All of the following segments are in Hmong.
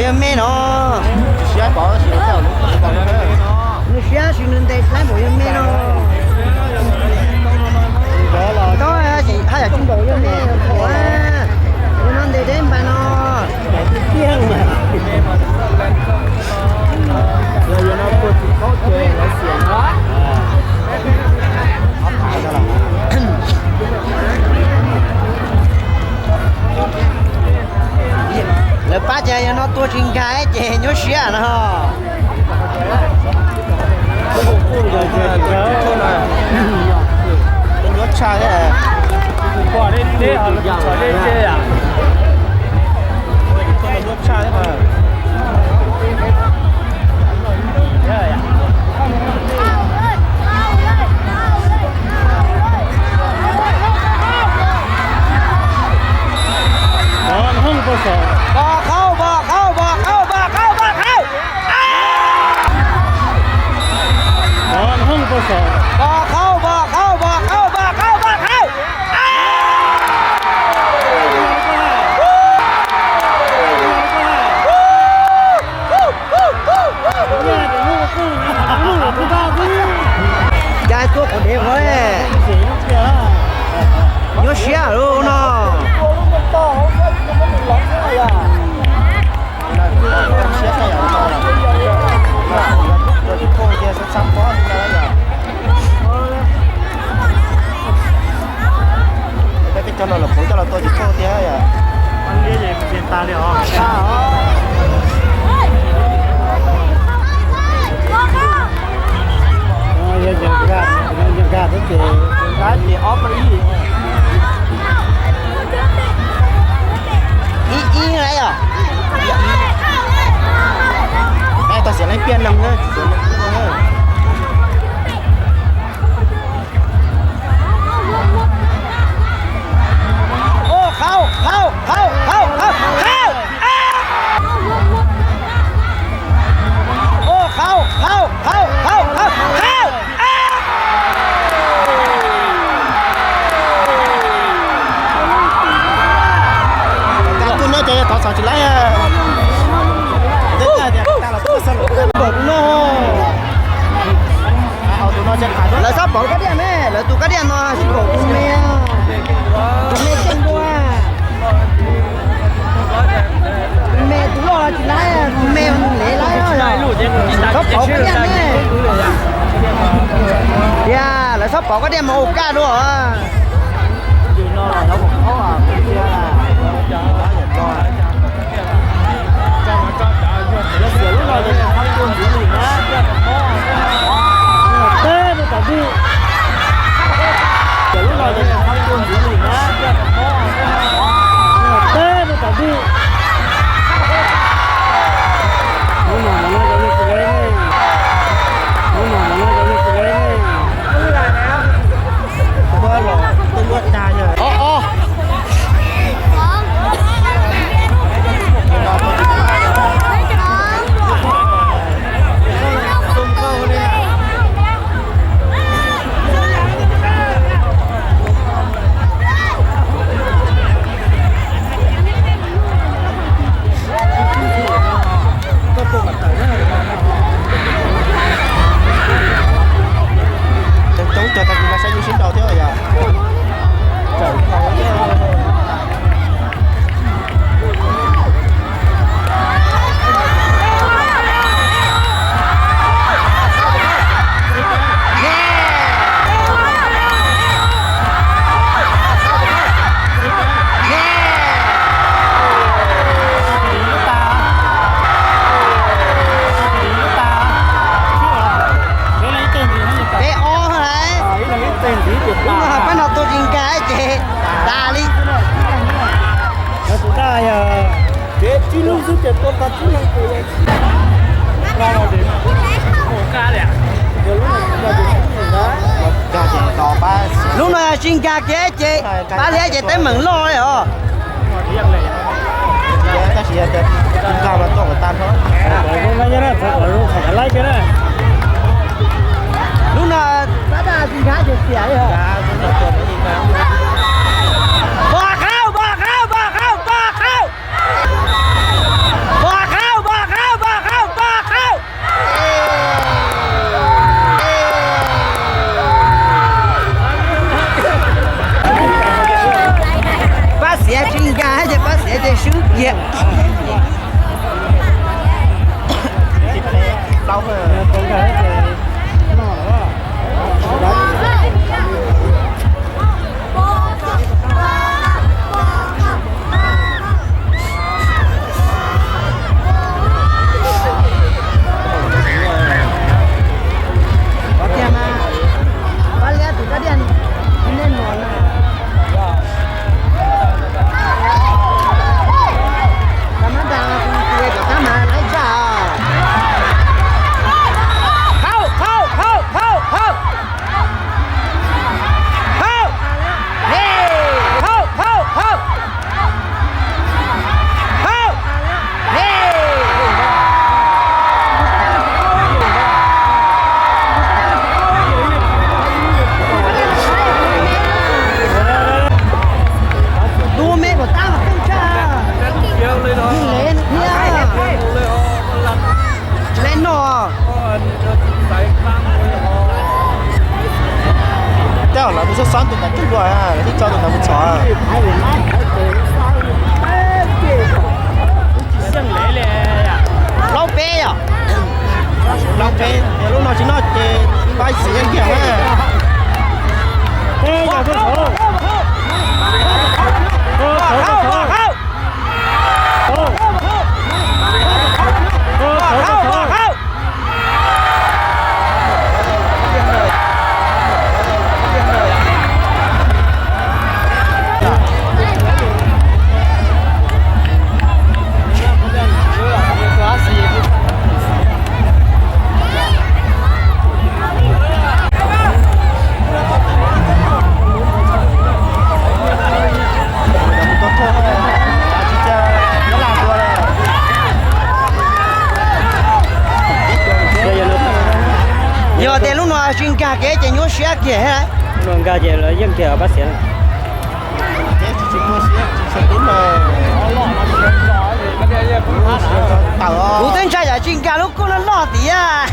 Me no. Nws siab sis nws ntes saib npaum yog me no. Tau haj yam tsis npaum yog me, ua no ntes deb npas no. Lawv pab ces yog no tua tsis nkag ces nyuaj siab no. Nyuaj tshaj thiab. Nyuaj tshaj thiab. Pov qhaub, pov qhaub, pov qhaub, pov qhaub, pov qhaub. Pov qhaub, pov qhaub, pov qhaub, pov qhaub, pov qhaub. Cas tuaj qhov dev qhov, nyuaj siab lawm no. Peb cov no los kuv coj los tua tsis tau tiag yom. Nkag thiab ces, nkag ces ob peb ib. Ib ib na yom. Tau xiam leej piaj neeg na. Ua qhaub, qhaub, qhaub, qhaub, qhaub, qhaub. Ua qhaub, qhaub, qhaub, qhaub, qhaub, qhaub. Tus no ces thov txhom tsis laib. Tus no, lawv sab pauv kab diaj ne, lawv tus kab diaj no tsis pom tus me, tus me tseem dua. Tus me tus loj los tsis laib, tus me lev laib os. Txhob pauv kab diaj ne. Tias lawv txhob pauv kab diaj mas ua kaj dua. Coob coob cog tag kis no saib yus sib nraus thiab yom. Peb ob lawm. Peb no tua tsis nkag ces tas li. Lub no tsis nkag kiag ces pab liab ces teeb meem loj li os. Lub no pab daj tsis nkag ces tiam li os. Pov qhaub, pov qhaub, pov qhaub, pov qhaub. Pov qhaub, Tiag. Tus me kom tab mas peb tshaj. Lig le thiab. Tsis le noj. Tej zaum lawv mus xub xob tus ntawd tsuag dua, lawv twb tso tus ntawd mus txhom. Plaub peb yom. Plaub peb, lub no tsis noj ces pab xim yeej kiag na. Yog tias lub no tsis nkag kev ces nyuaj siab kiag. Lub no nkag ces lawv yeej kiag pab xiav. Kuv twb ntshai yam tsis nkag lub kub loj loj tiag.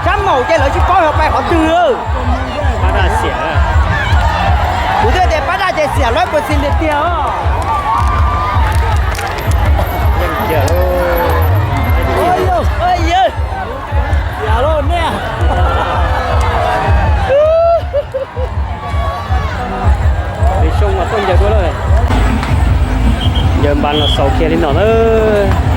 Sab maum ces lawv tsis paub yog pais qhov twg. Pab daj xiam. Kuv twb tias pab daj ces xiam lawm puas tsis li tiag os. Xiam lauj nej. Li xyoo mas tuaj ncaws dua lawm. Ncaws npas los xaus kiag li no lawm.